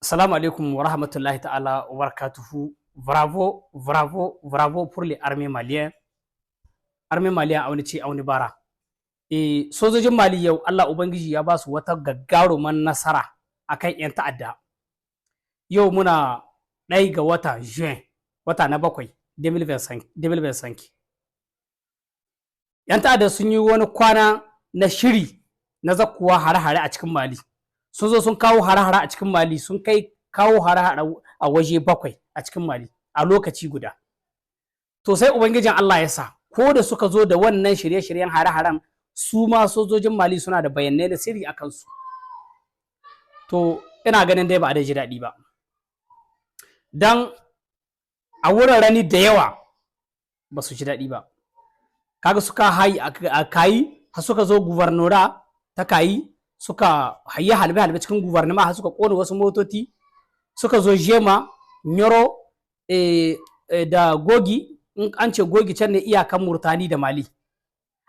Assalamu alaikum wa rahmatullahi ta'ala wa barakatuhu. Bravo, bravo, bravo pour les armées maliennes. Armée malienne a wani ce a wani bara. E, sojojin Mali yau Allah Ubangiji ya ba su wata gaggaruman nasara akan 'yan ta'adda. Yau muna 1 ga wata Juin, wata na 7, 2025. 'Yan ta'adda sun yi wani kwana na shiri na zakkuwa hare-hare a cikin Mali. Sun zo sun kawo hare-hare a cikin Mali, sun kai kawo hare-hare a waje bakwai a cikin Mali a lokaci guda. To sai Ubangijin Allah ya sa ko da suka zo da wannan shirye-shiryen hare-haren, su ma sojojin Mali suna da bayanai da sirri a kansu. To ina ganin dai ba a da ji daɗi ba. Dan a wuraren da yawa ba su ji daɗi ba. Kaga suka hayi a Kayi, har suka zo gouvernorat ta Kayi, suka hayi halbe-halbe cikin gouvernement, har suka kone wasu motoci. Suka zo Jema, Nyoro da Gogi. In an ce Gogi, can ne iyakan Murtani da Mali.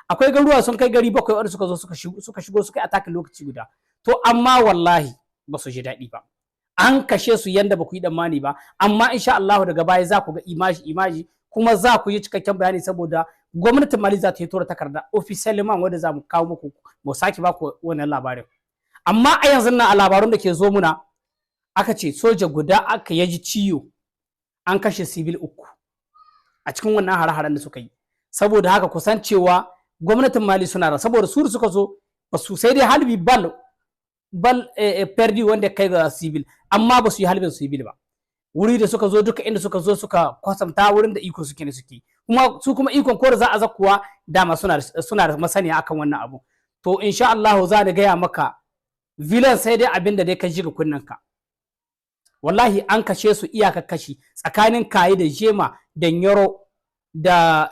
Akwai garuruwa sun kai gari bakwai wanda suka zo suka shigo suka yi attacking lokaci guda. To amma wallahi ba su ji daɗi ba, an kashe su yanda ba ku yi tsammani ba. Amma insha Allah daga baya za ku ga image image, kuma za ku yi cikakken bayani, saboda gwamnatin Mali za ta yi tura takarda officiellement wanda za mu kawo muku, mu sake ba ku wannan labarin. Amma a yanzu nan, a labarun da ke zo muna, aka ce soja guda aka yaji ciwo, an kashe civil uku a cikin wannan hare-haren da suka yi. Saboda haka kusan cewa gwamnatin Mali suna da, saboda su suka zo ba su sai dai halbi balle perdu wanda kai ga civil, amma ba su yi halbin civil ba. Wuri da suka zo duka, inda suka zo suka kwasanta wurin da iko suke ne suke kuma su kuma ikon ko da za a zakuwa dama suna da masaniya akan wannan abu. To insha Allah za ni gaya maka vilan, sai dai abin da dai ka ji ga kunnanka. Wallahi an kashe su iyaka kashi tsakanin Kayi da Jema da Nyoro da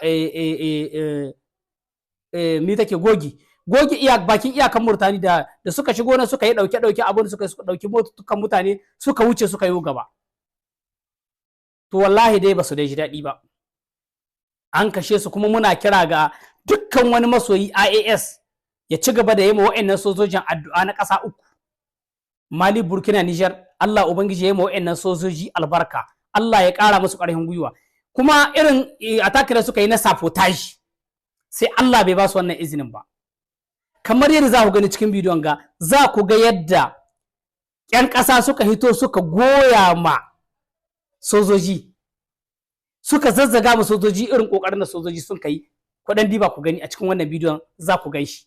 mi take Gogi, Gogi iya bakin iyakan Murtani da suka shigo nan suka yi dauke dauke abin, suka dauki motukan mutane suka wuce, suka yi gaba. To wallahi dai ba su dai ji daɗi ba, an kashe su. Kuma muna kira ga dukkan wani masoyi IAS ya ci gaba da yi ma wa'annan sojojin addu'a na ƙasa uku, Mali, Burkina, Niger. Allah Ubangiji ya yi ma wa'annan sojoji albarka, Allah ya ƙara musu ƙarfin gwiwa. Kuma irin attack da suka yi na sabotage, sai Allah bai ba su wannan izinin ba. Kamar yadda za ku gani cikin bidiyon ga, za ku ga yadda 'yan ƙasa suka hito suka goya ma sojoji, suka zazzaga ma sojoji irin ƙoƙarin da sojoji sun kai. Kuɗin diba ku gani a cikin wannan bidiyon, za ku gan shi.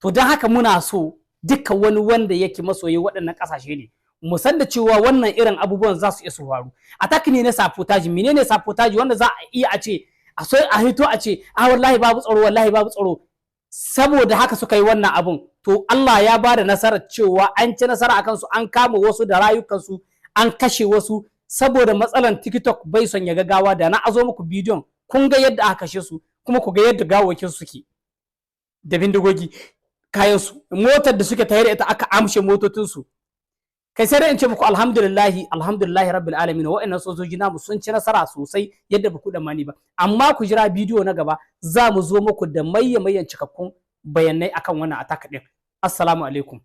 To don haka muna so dukkan wani wanda yake masoyi waɗannan ƙasashe ne mu san da cewa wannan irin abubuwan za su iya su faru. Attack ne na sabotage. Menene sabotage? Wanda za a iya a ce a so a hito a ce, "A wallahi babu tsaro, wallahi babu tsaro." Saboda haka suka yi wannan abun. To Allah ya ba da nasarar cewa an ci nasara akan su, an kama wasu da rayukansu, an kashe wasu. Saboda matsalan TikTok bai son ya gagawa da na azo muku bidiyon, kun ga yadda aka kashe su, kuma ku ga yadda gawawakin suke da bindigogi, kayan su, motar da suke tayar ita aka amshe motocin su. Kai, sai dai in ce muku alhamdulillahi, alhamdulillahi rabbil alamin. Wa'annan sojoji namu sun ci nasara sosai yadda ba ku mani ba. Amma ku jira bidiyo na gaba, za mu zo muku da mayya mayyan cikakkun bayanai akan wannan attack din. Assalamu alaikum.